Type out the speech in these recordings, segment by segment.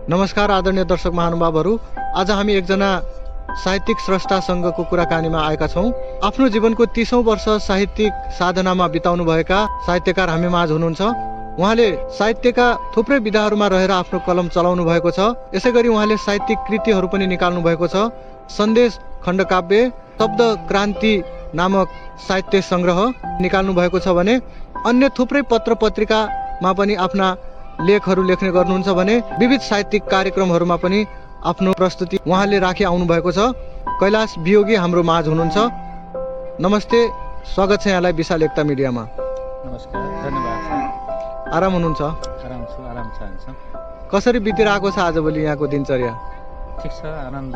नमस्कार आदरणीय दर्शक महानुभावहरू, आज हामी एकजना साहित्यिक स्रष्टासँगको कुराकानीमा आएका छौँ। आफ्नो जीवनको 30औं वर्ष साहित्यिक साधनामा बिताउनु भएका साहित्यकार हामी माझ हुनुहुन्छ। उहाँले साहित्यका थुप्रै विधाहरूमा रहेर आफ्नो कलम चलाउनु भएको छ। यसै गरी उहाँले साहित्यिक कृतिहरू पनि निकाल्नु भएको छ। सन्देश खण्डकाव्य, शब्द क्रान्ति नामक साहित्य सङ्ग्रह निकाल्नु भएको छ भने अन्य थुप्रै पत्र पत्रिकामा पनि आफ्ना लेखहरू लेख्ने गर्नुहुन्छ भने विविध साहित्यिक कार्यक्रमहरूमा पनि आफ्नो प्रस्तुति उहाँले राखी आउनु भएको छ। कैलाश वियोगी हाम्रो माझ हुनुहुन्छ। नमस्ते, स्वागत छ यहाँलाई विशाल एकता मिडियामा। नमस्कार, धन्यवाद। आराम हुनुहुन्छ? आराम छु, आराम छ। कसरी बितिरहेको छ आजभोलि यहाँको दिनचर्या? ठिक छ, आनन्द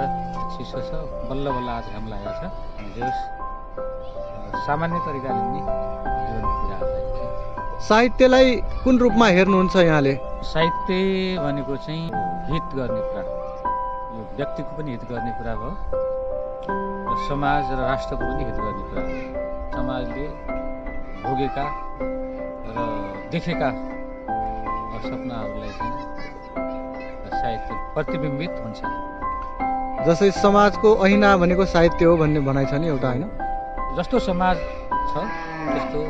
चिसो छ, बल्ल बल्ल आज घाम लागेको छ। सामान्य तरिकाले नि जीवन बितिरहेको छ। साहित्यलाई कुन रूपमा हेर्नुहुन्छ यहाँले? साहित्य भनेको चाहिँ हित गर्ने कुरा, यो व्यक्तिको पनि हित गर्ने कुरा हो र समाज र राष्ट्रको पनि हित गर्ने कुरा हो। समाजले भोगेका र देखेका सपनाहरूलाई चाहिँ साहित्य प्रतिबिम्बित हुन्छ। जस्तै समाजको ऐना भनेको साहित्य हो भन्ने भनाइ छ नि एउटा, होइन? जस्तो समाज छ त्यस्तो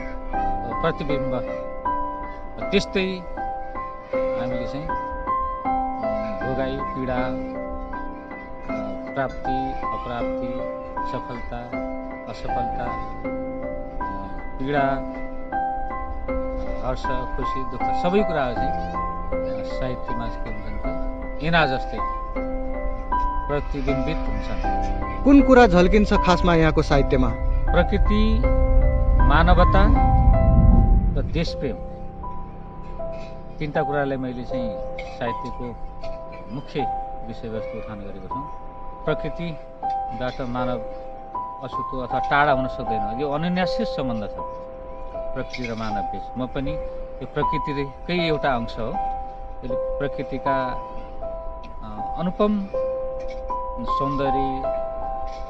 प्रतिबिम्ब, त्यस्तै हामीले चाहिँ भोगाई पीडा, प्राप्ति अप्राप्ति, सफलता असफलता, पीडा हर्ष खुसी दुःख सबै कुराहरू चाहिँ साहित्यमा के हुन्छन् त ऐना जस्तै प्रतिबिम्बित हुन्छन्। कुन कुरा झल्किन्छ खासमा यहाँको साहित्यमा? प्रकृति, मानवता र देशप्रेम, तीनटा कुरालाई मैले चाहिँ साहित्यको मुख्य विषयवस्तु उठान गरेको छु। प्रकृतिबाट मानव अछुतो अथवा टाढा हुन सक्दैन, यो अनन्यासित सम्बन्ध छ प्रकृति र मानव बीच। म पनि यो प्रकृतिकै एउटा अंश हो। यसले प्रकृतिका अनुपम सौन्दर्य,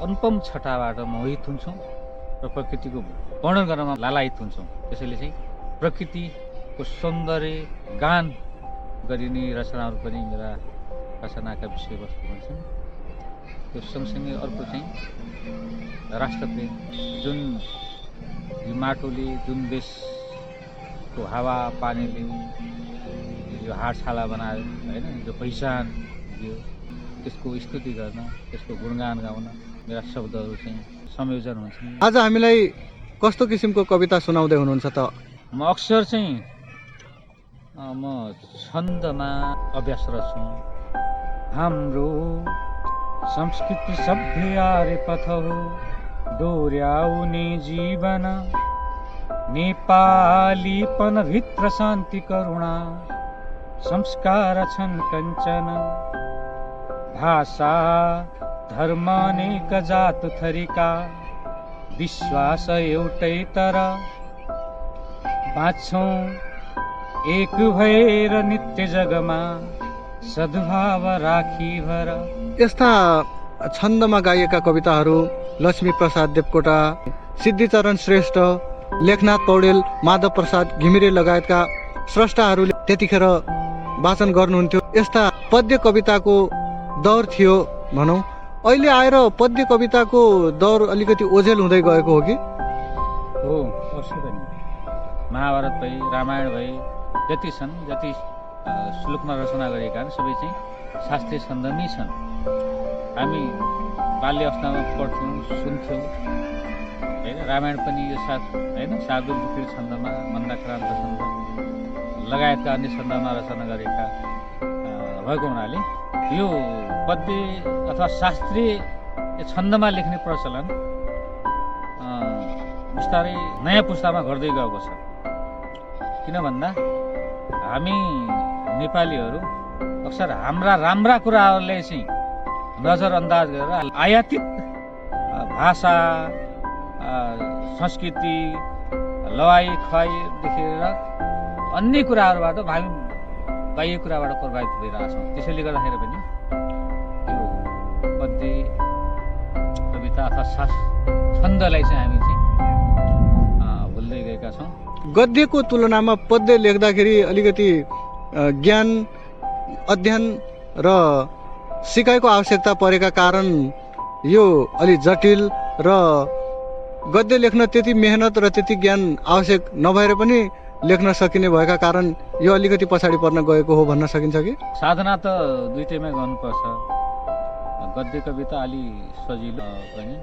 अनुपम छटाबाट मोहित हुन्छौँ र प्रकृतिको वर्णन गर्नमा लालायित हुन्छौँ। त्यसैले चाहिँ प्रकृतिको सौन्दर्य गान गरिने रचनाहरू पनि मेरा रचनाका विषयवस्तु हुन्छन्। त्यो सँगसँगै अर्को चाहिँ राष्ट्रप्रेम, जुन यो माटोले, जुन देशको हावा पानीले यो हाडछाला बनायो, होइन, जो पहिचान दियो, त्यसको स्तुति गर्न, त्यसको गुणगान गाउन मेरा शब्दहरू चाहिँ संयोजन हुन्छन्। आज हामीलाई कस्तो किसिमको कविता सुनाउँदै हुनुहुन्छ त? म अक्सर चाहिँ म छन्दमा अभ्यासरत छु। हाम्रो संस्कृति सभ्य आर्य पथ हो, डोर्याउने जीवन नेपालीपन भित्र शान्ति करुणा संस्कार छन् कञ्चन। भाषा धर्म अनेक जात थरीका, विश्वास एउटै तर बाँच्छौँ एक भएर नित्य जगमा सद्भाव राखी भर। यस्ता छन्दमा गाइएका कविताहरू लक्ष्मी प्रसाद देवकोटा, सिद्धिचरण श्रेष्ठ, लेखनाथ पौडेल, माधव प्रसाद घिमिरे लगायतका स्रष्टाहरूले त्यतिखेर वाचन गर्नुहुन्थ्यो। यस्ता पद्य कविताको दौर थियो भनौँ। अहिले आएर पद्य कविताको दौर अलिकति ओझेल हुँदै गएको हो कि? हो, अवश्य पनि। महाभारत भई, रामायण भई, जति छन्, जति श्लोकमा रचना गरेका सबै चाहिँ शास्त्रीय छन्दमै छन्। हामी बाल्य अवस्थामा पढ्थ्यौँ, सुन्थ्यौँ, होइन? रामायण पनि यो होइन, शार्दूल विकृत छन्दमा, मन्दाक्रान्त छन्द लगायतका अन्य छन्दमा रचना गरेका भएको हुनाले यो पद्य अथवा शास्त्रीय छन्दमा लेख्ने प्रचलन बिस्तारै नयाँ पुस्तामा घट्दै गएको छ। किन भन्दा हामी नेपालीहरू अक्सर हाम्रा राम्रा कुराहरूलाई चाहिँ नजरअन्दाज गरेर आयातित भाषा, संस्कृति, लवाई खुवाईदेखि लिएर अन्य कुराहरूबाट हामी बाह्य कुराबाट प्रभावित भइरहेका छौँ। त्यसैले गर्दाखेरि पनि यो पद्य कविता अथवा छन्दलाई चाहिँ हामी चाहिँ भुल्दै गएका छौँ। गद्यको तुलनामा पद्य लेख्दाखेरि अलिकति ज्ञान अध्ययन र सिकाइको आवश्यकता परेका कारण यो अलि जटिल र गद्य लेख्न त्यति मेहनत र त्यति ज्ञान आवश्यक नभएर पनि लेख्न सकिने भएका कारण यो अलिकति पछाडि पर्न गएको हो भन्न सकिन्छ कि? साधना त दुईटैमै गर्नुपर्छ। गद्य कविता अलि सजिलो पनि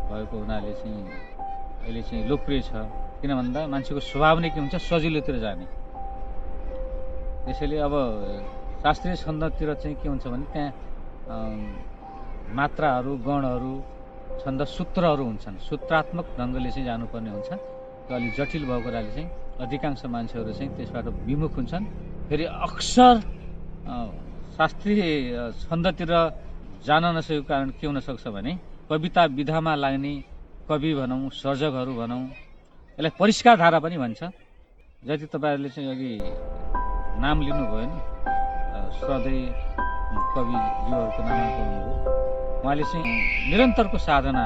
भएको हुनाले चाहिँ अहिले चाहिँ लोकप्रिय छ। किन भन्दा मान्छेको स्वभाव नै के हुन्छ, सजिलोतिर जाने। त्यसैले अब शास्त्रीय छन्दतिर चाहिँ के हुन्छ भने त्यहाँ मात्राहरू, गणहरू, छन्द सूत्रहरू हुन्छन्। सूत्रात्मक ढङ्गले चाहिँ जानुपर्ने हुन्छ। त्यो अलिक जटिल भएको हुनाले चाहिँ अधिकांश मान्छेहरू चाहिँ त्यसबाट विमुख हुन्छन्। फेरि अक्सर शास्त्रीय छन्दतिर जान नसकेको कारण के हुनसक्छ भने कविता विधामा लाग्ने कवि भनौँ, सर्जकहरू भनौँ, यसलाई परिष्कार धारा पनि भन्छ। जति तपाईँहरूले चाहिँ अघि नाम लिनुभयो नि, श्रद्धेय कविज्यूहरूको नाम पाउनुभयो, उहाँले चाहिँ निरन्तरको साधना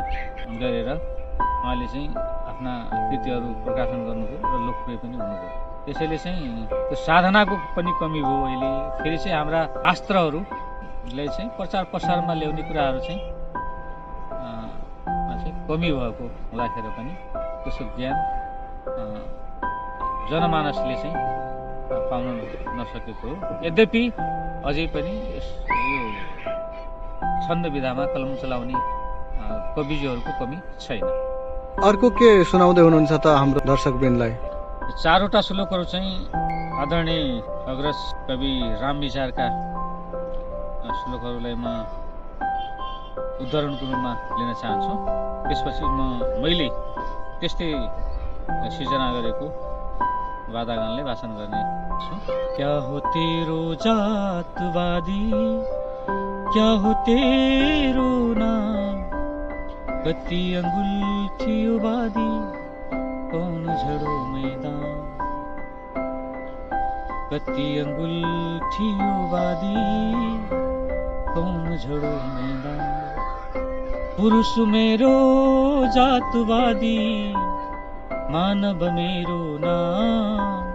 गरेर उहाँले चाहिँ आफ्ना कृतिहरू प्रकाशन गर्नुभयो र लोकप्रिय पनि हुनुभयो। त्यसैले चाहिँ त्यो साधनाको पनि कमी भयो अहिले। फेरि चाहिँ हाम्रा शास्त्रहरूले चाहिँ प्रचार प्रसारमा ल्याउने कुराहरू चाहिँ कमी भएको हुँदाखेरि पनि त्यसको ज्ञान जनमानसले चाहिँ पाउन नसकेको हो। यद्यपि अझै पनि यो छन्द विधामा कलम चलाउने कविज्यूहरूको कमी छैन। अर्को के सुनाउँदै हुनुहुन्छ त हाम्रो दर्शकवृन्दलाई? चारवटा श्लोकहरू चाहिँ आदरणीय अग्रज कवि राम विचारका श्लोकहरूलाई म उदाहरणको रूपमा लिन चाहन्छु। त्यसपछि मैले त्यस्तै सिर्जना गरेको वादागानले भाषण गर्ने छु। क्या हो तेरो जातवादी, क्या हो तेरो नाम, कति अंगुल वादी, कौन झड़ो मैदान, कति अंगुल वादी, कौन झड़ो मैदान। पुरुष मेरो जातवादी, मानव मेरो नाम,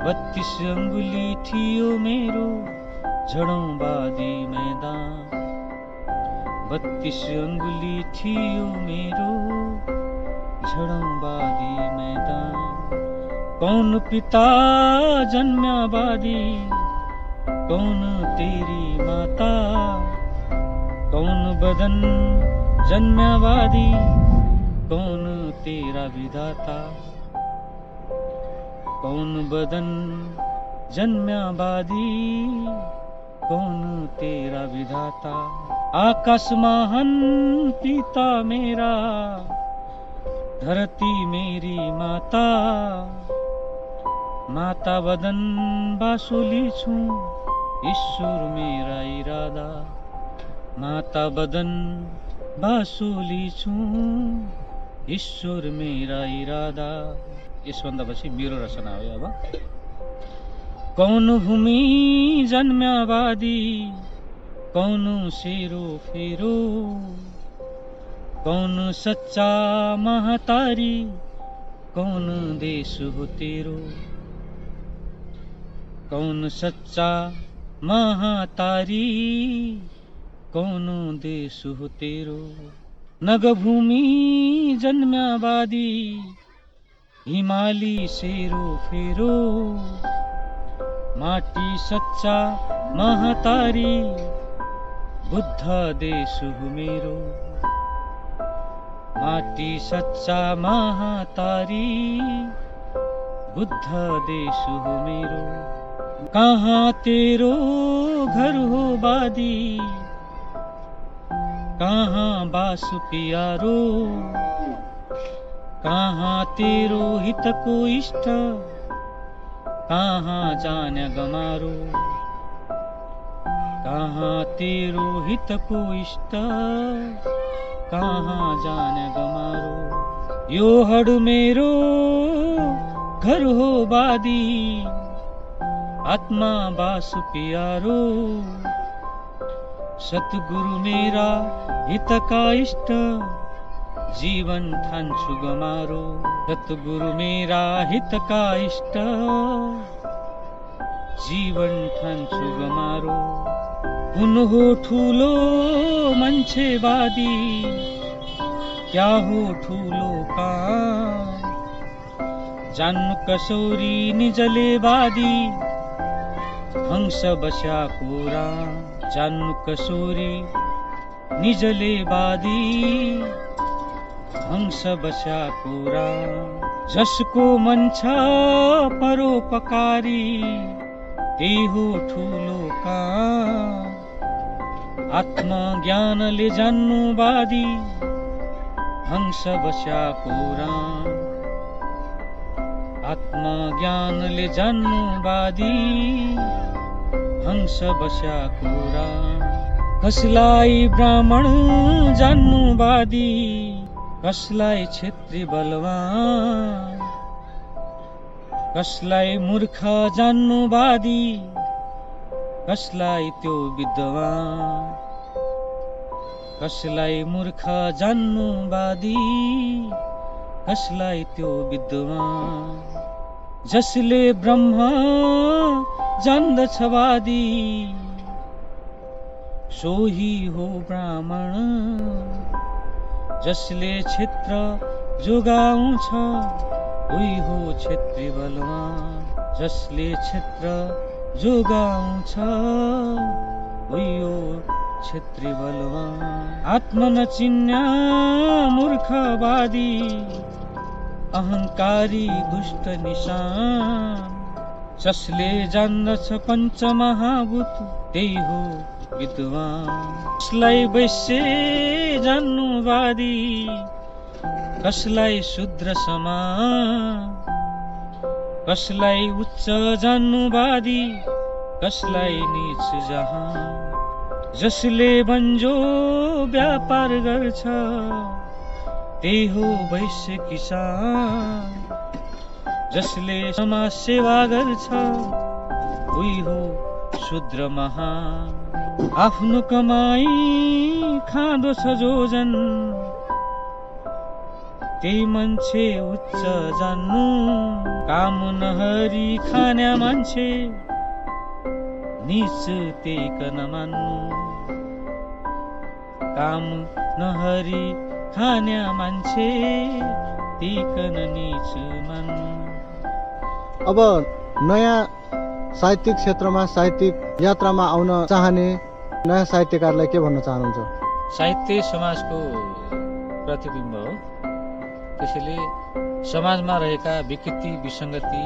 32 अंगुली थियो मेरो झडौँवादी मैदान, 32 अंगुली थियो मेरो झडौँवादी मैदान। कौन पिता जन्म्यावादी, कौन तेरी माता, कौन बदन जन्म्यावादी, कौन तेरा विधाता, कौन बदन जन्म्यावादी, कौन तेरा विधाता। आकाश महान पिता मेरा, धरती मेरी माता, माता बदन बाँसुली छु, ईश्वर मेरा इरादा, माता बदन बाँसुली छु, ईश्वर मेरा इरादा। यसभन्दा पछि मेरो रचना हो। अब कौन भूमि जन्म्यावादी, कौन सेरो फेरो, कौन सच्चा महतारी, कौन देश हो तेरो, कौन सच्चा महतारी, कौन देश हो तेरो। नगभूमि जन्म्यावादी, हिमाली सेरो फेरो, माटी सच्चा महतारी, बुद्ध देश हो मेरो, माटी सच्चा महतारी, बुद्ध देश हो मेरो। कहाँ तेरो घर हो वादी, कहाँ बास प्यारो, कहाँ तेरो हितको इष्ट, कहाँ जाने गमारो, कहाँ तेरो हितको इष्ट, कहाँ जाने गमारो। यो हड मेरो घर हो वादी, आत्मा बास प्यारो, सतगुरु मेरा हितका इष्ट, जीवन ठान्छु गमारो। सतगुरु मेरा हितका इष्ट, जीवन ठान्छु गमारो कुन हो ठुलो मान्छेवादी क्या हो ठुलो काम जान्नु कसौरी निजले बादी हंस बस्याको राम जान्नु कसौरी निजले बादी हंस बस्याको राम जसको मन छ परोपकारी त्यही हो ठुलो काम आत्मज्ञानले जान्नु बादी हंस बस्याको राम आत्मज्ञानले जान्नु बादी हंस बस्याको राम कसलाई ब्राह्मण जान्नु बादी कसलाई क्षेत्री बलवान कसलाई मूर्ख जान्नु बादी कसलाई त्यो विद्वान कसलाई मूर्ख जान्नु बादी कसलाई त्यो विद्वान जसले ब्रह्म जान्दछ बादी सोही हो ब्राह्मण जसले क्षेत्र जोगाउँछ उही हो क्षेत्री बलवान जसले क्षेत्र जोगाउँछ उही हो क्षेत्री बलवान आत्म नचिन्या मूर्खवादी अहंकारी दुष्ट निशान जसले जान्दछ पञ्चमहाभूत त्यही हो विद्वान कसलाई वैश्य जान्नुवादी कसलाई शूद्र समान कसलाई उच्च जान्नुवादी कसलाई नीच जहान जसले बन्जो व्यापार गर्छ त्यही हो वैश्य किसान जसले समाज सेवा गर्छ उही हो शूद्र महान आफ्नो कमाई खाँदो छ जो जन त्यही मान्छे उच्च जान्नु काम नहरी खान्या मान्छे नीच त्यही कन मान्नु काम नहरी खान्या मान्छे त्यही कन नीच मान्नु। अब नयाँ साहित्यिक क्षेत्रमा साहित्यिक यात्रामा आउन चाहने नयाँ साहित्यकारलाई के भन्न चाहनुहुन्छ? साहित्य समाजको प्रतिबिम्ब हो त्यसैले समाजमा रहेका विकृति विसङ्गति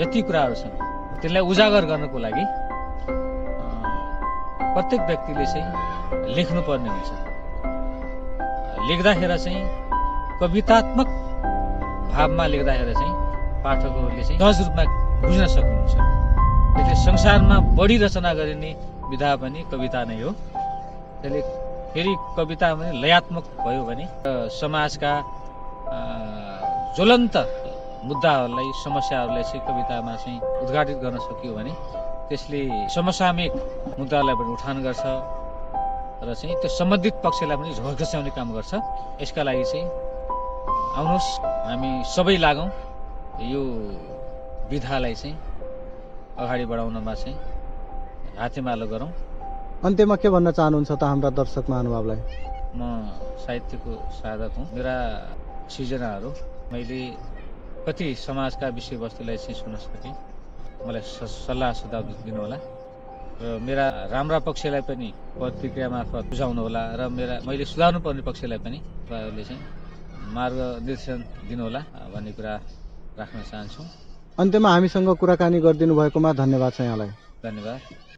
जति कुराहरू छन् त्यसलाई उजागर गर्नको लागि प्रत्येक व्यक्तिले चाहिँ लेख्नुपर्ने हुन्छ। लेख्दाखेरि चाहिँ कवितात्मक भावमा लेख्दाखेरि चाहिँ पाठकहरूले चाहिँ सहज रूपमा बुझ्न सक्नुहुन्छ। त्यसले संसारमा बढी रचना गरिने विधा पनि कविता नै हो। त्यसले फेरि कविता पनि लयात्मक भयो भने समाजका ज्वलन्त मुद्दाहरूलाई समस्याहरूलाई चाहिँ कवितामा चाहिँ उद्घाटित गर्न सकियो भने त्यसले समसामयिक मुद्दालाई पनि उठान गर्छ र चाहिँ त्यो सम्बन्धित पक्षलाई पनि झल्काउने काम गर्छ। यसका लागि चाहिँ आउनुहोस् हामी सबै लागौँ यो विधालाई चाहिँ अगाडि बढाउनमा चाहिँ हातेमालो गरौँ। अन्त्यमा के भन्न चाहनुहुन्छ त हाम्रा दर्शक महानुभावलाई? म साहित्यको साधक हुँ। मेरा सृजनाहरू मैले कति समाजका विषयवस्तुलाई चाहिँ सुन्न सकेँ। मलाई सल्लाह सुझाव दिनुहोला र मेरा राम्रा पक्षलाई पनि प्रतिक्रिया मार्फत बुझाउनुहोला र मैले सुधार्नुपर्ने पक्षलाई पनि तपाईँहरूले चाहिँ मार्गदर्शन दिनुहोला भन्ने कुरा राख्न चाहन्छु। अन्त्यमा हामीसँग कुराकानी गरिदिनु भएकोमा धन्यवाद छ यहाँलाई। धन्यवाद।